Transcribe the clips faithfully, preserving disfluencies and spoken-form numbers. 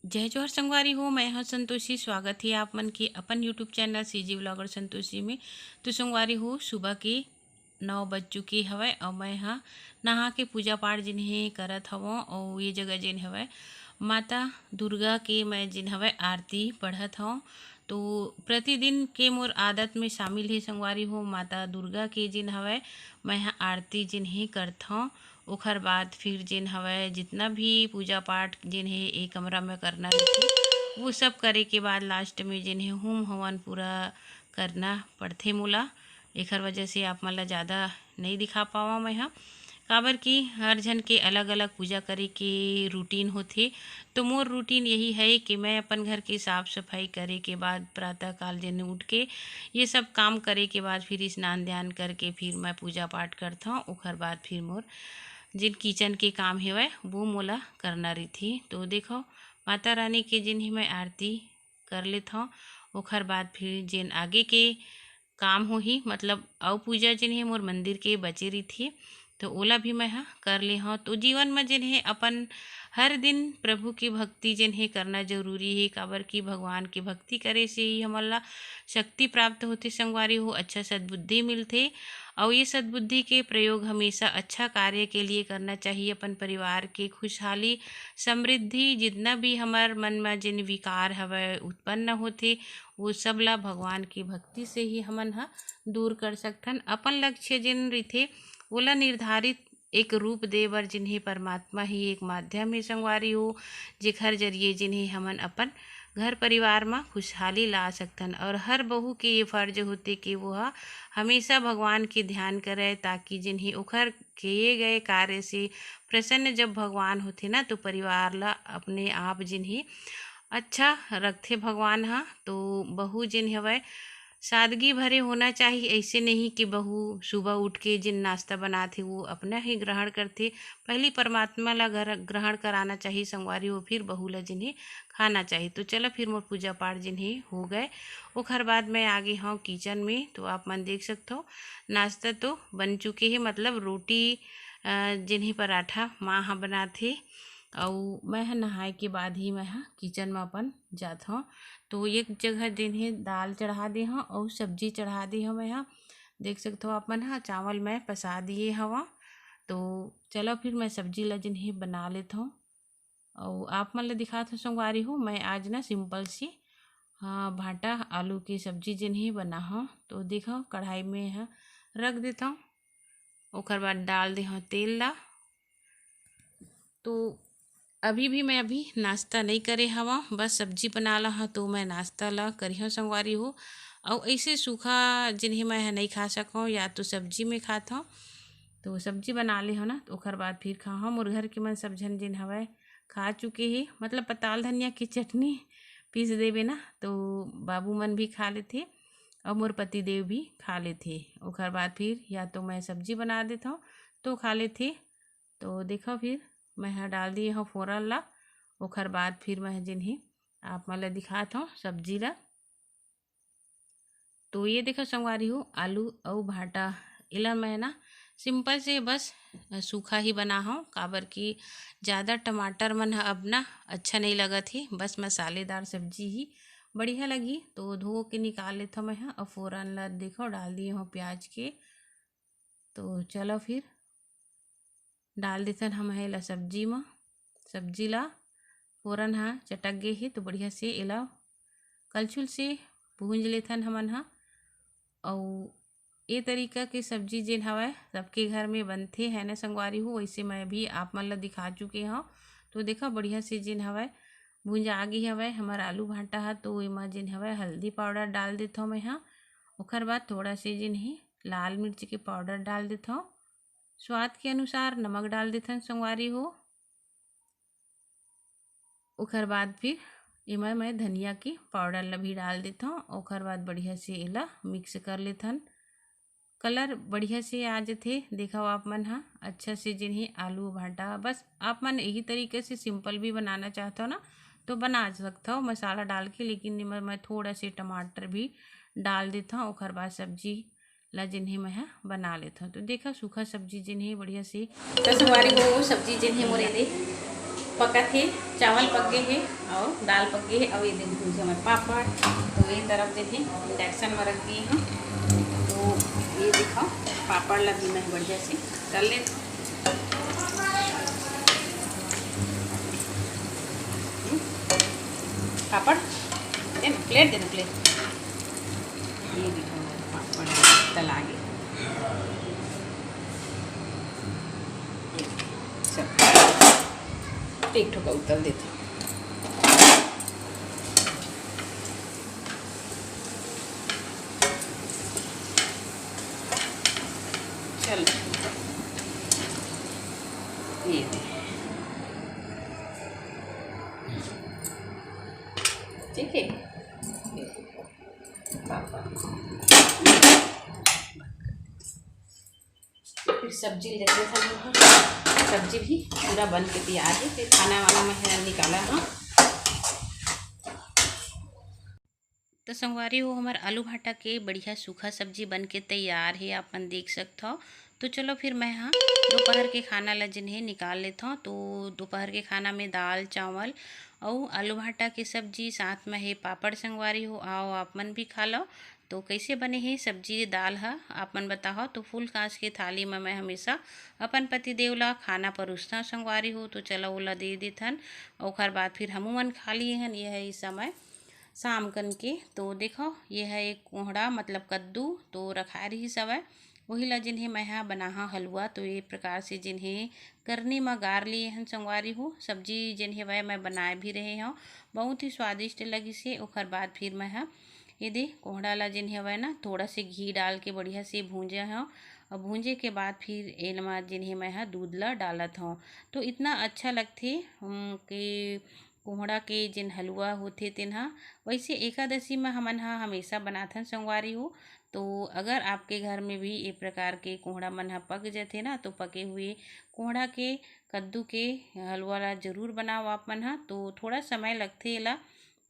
जय जोहार संगवारी हो, मैं ह संतोषी। स्वागत हे आप मन के अपन YouTube channel CG vlogger Santoshi में। तो संगवारी हो, सुबह के नौ बज चुके हवय अउ मैं ह नहा के पूजा पाठ जेन हे करत हवं। अउ ये जगह जेन हवय माता दुर्गा के मैं जेन हवय आरती पढ़त हवं। तो प्रतिदिन के मोर आदत में शामिल हे संगवारी हो, माता दुर्गा के जेन हवय मैं ह आरती जेन हे करथंव। ओखर बाद फिर जेन हवय जितना भी पूजा पाठ जेन हे ए कमरा में करना रहिथे, वो सब करे के बाद लास्ट में जेन हे होम हवन पूरा करना पड़थे मोला। एखर वजह से आप मन ला ज़्यादा नइ दिखा पावंव मैं ह, काबर कि हर झन के अलग-अलग पूजा करे के रूटीन होथे। तो मोर रूटीन यही है कि मैं अपन घर के साफ सफाई करे के बाद प्रातः काल जेन उठ के ये सब काम करे के बाद फिर स्नान ध्यान करके फिर मैं पूजा पाठ करथंव। ओखर बाद फिर मोर जेन किचन के काम हेवय वो मोला करना रहिथे। तो देखो, माता रानी के जेन हे मैं आरती कर लेथंव। ओखर बाद फिर जेन आगे के काम होही, मतलब अउ पूजा जेन हे मोर मंदिर के बचे रहिथे, तो ओला भी मैं ह कर लेहंव। तो जीवन म जेन हे अपन हर दिन प्रभु के भक्ति जेन हे करना जरूरी हे, काबर कि भगवान के भक्ति करे से ही हमन ला शक्ति प्राप्त होथे संगवारी हो, अच्छा सद्बुद्धि मिलथे। अउ ये सद्बुद्धि के प्रयोग हमेशा अच्छा कार्य के लिए करना चाहिए। अपन परिवार के खुशहाली, समृद्धि, जितना भी हमर मन म जेन विकार हवय उत्पन्न होथे, वो सब ला भगवान के भक्ति से ही हमन ह दूर कर सकथन। अपन लक्ष्य जेन रहिथे, ओला निर्धारित एक रूप दे बर जेन हे परमात्मा ही एक माध्यम हे संगवारी हो, जेखर जरिए जेन हे हमन अपन घर परिवार म खुशहाली ला सकथन। और हर बहू के ये फर्ज होथे कि वो ह हमेशा भगवान के ध्यान करे, ताकि जेन हे ओखर किए गए कार्य से प्रसन्न जब भगवान होथे ना, तो परिवार ला अपने आप जेन हे अच्छा रखथे भगवान ह। तो बहू जेन हवय सादगी भरे होना चाहिए। ऐसे नहीं कि बहू सुबह उठ के जिन नाश्ता बनाथे वो अपना ही ग्रहण करथे। पहली परमात्मा ला ग्रह-, ग्रहण कराना चाहिए संगवारी हो, फिर बहू ला जिन्हें खाना चाहिए। तो चलो फिर मोर पूजा पाठ जिन्हें हो गए, ओखर बाद मैं आगे हूँ किचन में। तो आप मन देख सकते हो नाश्ता तो बन चुके हे, मतलब रोटी, अ, जिन्हें पराठा माँ ह बनाथे। अउ मैं ह नहाए के बाद ही मैं ह किचन म अपन जात हौं। तो एक जगह जेन हे दाल चढ़ा दे हौं अउ सब्जी चढ़ा दे हौं मैं ह। देख सकत हो आप मन ह, चावल मैं पसा दिए हवं। तो चलो फिर मैं सब्जी ला जेन हे बना लेत हौं। अउ आप मन ला दिखात हौं संगवारी हो, मैं आज ना सिंपल सी, हाँ, भांटा आलू के सब्जी जेन हे बना हौं। तो देखो कढ़ाई में ह रख देत हौं, ओकर बाद डाल दे हौं तेल ला। तो अभी भी मैं अभी नाश्ता नहीं करे हवं, बस सब्जी बना ला हौं, तो मैं नाश्ता ला करिहौं संगवारी हो। अउ ऐसे सूखा जिन्हें मैं ह नहीं खा सकौं, या तो सब्जी में खात हौं, तो सब्जी बना ले हौं ना, तो ओकर बाद फिर खाहौं। मोर घर के मन सब झन जिन हवय खा चुके हे, मतलब पताल धनिया की चटनी पीस देबे ना, तो बाबू मन भी खा लेथे अउ मोर पति देव भी खा लेथे। ओकर बाद फिर या तो मैं सब्जी बना देत हौं, तो खा लेथे। तो देखो फिर मैं ह डाल दिए हौं फोरन ला, ओखर बाद फिर मैं ह जेन हे आप मन ला दिखात हौं सब्जी ला। तो ये देखो संगवारी हो, आलू अउ भांटा, एला मैं ना सिंपल से बस सूखा ही बना हौं, काबर कि ज़्यादा टमाटर मन ह अब ना अच्छा नहीं लगत हे, बस मसालेदार सब्जी ही बढ़िया लगही। तो धो के निकाल लेथौं मैं ह, अउ फोरन ला देखो डाल दिए हौं प्याज के। तो चलो फिर डाल देथन हम एला सब्जी म। सब्जी ला फोरन ह चटक गे हे, तो बढ़िया से एला कलछुल से भूंज लेथन हमन ह। अउ ए तरीका के सब्जी जेन हवय सबके घर में बनथे, है ना संगवारी हो, वैसे मैं भी आप मन ला दिखा चुके हौं। तो देखा बढ़िया से जेन हवय भूंजा गे हवय हमर आलू भांटा ह। तो एमा जेन हवय हल्दी पाउडर डाल देथौं मैं ह। ओखर बाद थोड़ा से जेन हे लाल मिर्च के पाउडर डाल देथौं, स्वाद के अनुसार नमक डाल देथन संगवारी हो। ओखर बाद फिर एमा मैं धनिया के पाउडर ला भी डाल देथौं। ओखर बाद बढ़िया से एला मिक्स कर लेथन। कलर बढ़िया से आ जथे, देखव आप मन ह अच्छा से जेन हे आलू भांटा। बस आप मन यही तरीके से सिंपल भी बनाना चाहत हो ना, तो बना सकत हो मसाला डाल के, लेकिन एमा मैं थोड़ा से टमाटर भी डाल देथौं। ओखर बाद सब्जी ला जेन हे मैं ह बना लेथौं। तो देखा सूखा सब्जी जेन हे बढ़िया से तो संगवारी हो, सब्जी जेन हे मोर एदे पकत हे, चावल पक गे हे अउ दाल पक गे हे अउ ये दे भूंजे मैं पापड़। तो ये तरफ देखे इंडक्शन में रख दिए हैं। तो ये देखो, पापड़ ला भी मैं बढ़िया से कर लेती हूँ। पापड़ दे ना, प्लेट दे ना, प्लेट। ये देखो, पापड़ तला गे। चल, एक ठोका उतल देते। चल, ये दे। ठीक है, फिर सब्जी लेते हैं। सब्जी भी पूरा बन के तैयार है। फिर खाना वाना मैं निकाला हूँ। तो संगवारी हो, हमर आलू भाटा के बढ़िया सूखा सब्जी बन के तैयार है, आप मन देख सकत हो। तो चलो फिर मैं हाँ दोपहर के खाना ला जिन्हें निकाल लेत हूँ। तो दोपहर के खाना में दाल चावल अउ आलू भाटा के सब्जी, साथ में है पापड़। संगवारी हो, आओ आप मन भी खा लो। तो कैसे बने हे सब्जी दाल ह, आप मन बताओ। तो फूल कांच के थाली में मैं हमेशा अपन पति देव ला खाना परोसता संगवारी हो। तो चलो ओला दे देथन, ओखर बाद फिर हमू मन खा लिए हन। ये है इस समय शाम कन के। तो देखो, ये है एक कोहड़ा मतलब कद्दू तो रखा रही सवय, वही ला जिन्हें मैं हा बनाहा हलवा। तो ये प्रकार से जिन्हें करनी म गार लिए हन संगवारी हो। सब्जी जिन्हें वह मैं बनाए भी रहे हूँ, बहुत ही स्वादिष्ट लगिस हे। ओखर बाद फिर मैं हा ये दे कोहड़ा ला जिन्हें वह ना थोड़ा से घी डाल के बढ़िया से भूंजे हूँ। और भूंजे के बाद फिर एन म जिन्हें मैं हा दूध ला डालत हूँ। तो इतना अच्छा लगथे, उम, कि कोहड़ा के जेन हलवा होथे तेन ह। वैसे एकादशी म हमन ह हमेशा बनाथन संगवारी हो। तो अगर आपके घर में भी ए प्रकार के कोहड़ा मन ह पक जथे ना, तो पके हुए कोहड़ा के, कद्दू के हलवा ला जरूर बनाओ आप मन ह। तो थोड़ा समय लगथे एला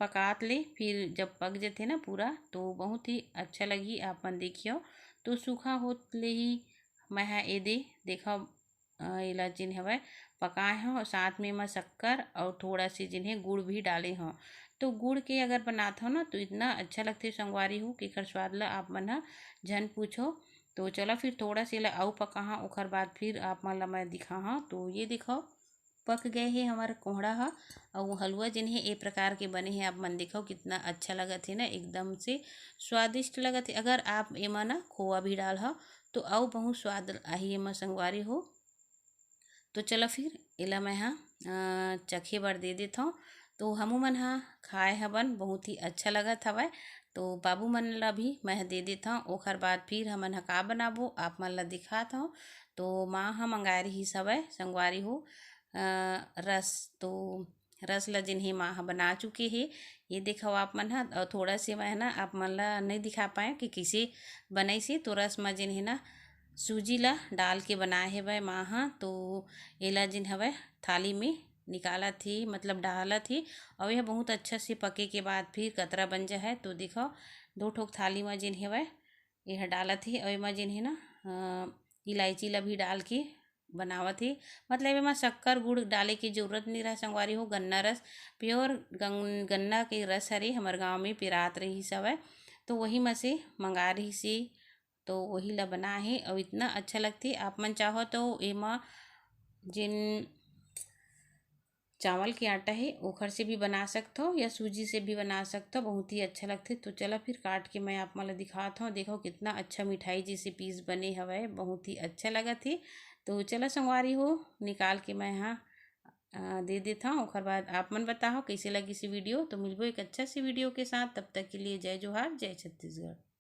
पकात ले, फिर जब पक जथे ना पूरा, तो बहुत ही अच्छा लगही। आप मन देखियो, तो सूखा होत ले ही मैं ह ए दे देखा अ, एला जेन हवय पकाए हव, साथ में एमा शक्कर अउ थोड़ा से जेन हे गुड़ भी डाले हव। तो गुड़ के अगर बनात हव ना, तो इतना अच्छा लगथे संगवारी हो कि एकर स्वाद ला आप मन ह झन पूछो। तो चलो फिर थोड़ा से एला अउ पकाहा, ओखर बाद फिर आप मन ला मैं दिखाहा। तो ये देखो, पक गए हे हमर कोहड़ा ह। अउ हलवा जेन हे ए प्रकार के बने हे, आप मन देखो कितना अच्छा लगत हे ना, एकदम से स्वादिष्ट लगत हे। अगर आप एमा ना खोवा भी डाल हव, तो अउ बहुत स्वाद आही एमा संगवारी हो। तो चलो फिर एला मैं हा, अ, चखे बर दे देत हव। तो हमू मन हा खाए हवन, बहुत ही अच्छा लगत हवय। तो बाबू मन ला भी मैं हा दे देत हव। ओखर बाद फिर हमन हा का बनाबो, आप मन ला दिखात हव। तो माँ हा मंगाए रहिस हवय संगवारी हो, अ, रस। तो रस ला जिन्हें माँ हा बना चुके हे, ये देखव आप मन हा। अउ थोड़ा से मैं ना आप मन ला नहीं दिखा पाए कि कइसे बनाइस हे। तो रस म जिन्हें ना सूजी ला डाल के बनाए हेवय माँ हा। तो एला जिन हवय थाली में निकालत ही, मतलब डालत ही। अउ यह बहुत अच्छा से पके के बाद फिर कतरा बन जा है। तो देखो, दो ठोक थाली म जिन हवय, यह डालत ही। अउ एमा जिन है ना, अ, इलायची ला भी डाल के बनावत ही। मतलब एमा शक्कर गुड़ डाले के जरूरत नहीं रहा संगवारी हो, गन्ना रस, प्योर गन-, गन्ना के रस हरे। हमर गांव में पिरात रहिस हवय, तो वही म से मंगा रहिस हे। तो वही ला बनाए हे अउ इतना अच्छा लगथे। आप मन चाहो तो एमा जेन चावल के आटा हे ओखर से भी बना सकथो या सूजी से भी बना सकथो, बहुत ही अच्छा लगथे। तो चला फिर काट के मैं आप मन ला दिखात हव। देखो कितना अच्छा मिठाई जैसे पीस बने हवय, बहुत ही अच्छा लगत हे। तो चला संगवारी हो, निकाल के मैं हा, अ, दे देत हव। ओखर बाद आप मन बताओ कैसे लगिस वीडियो। तो मिलबो एक अच्छा से वीडियो के साथ, तब तक के लिए जय जोहार, जय छत्तीसगढ़।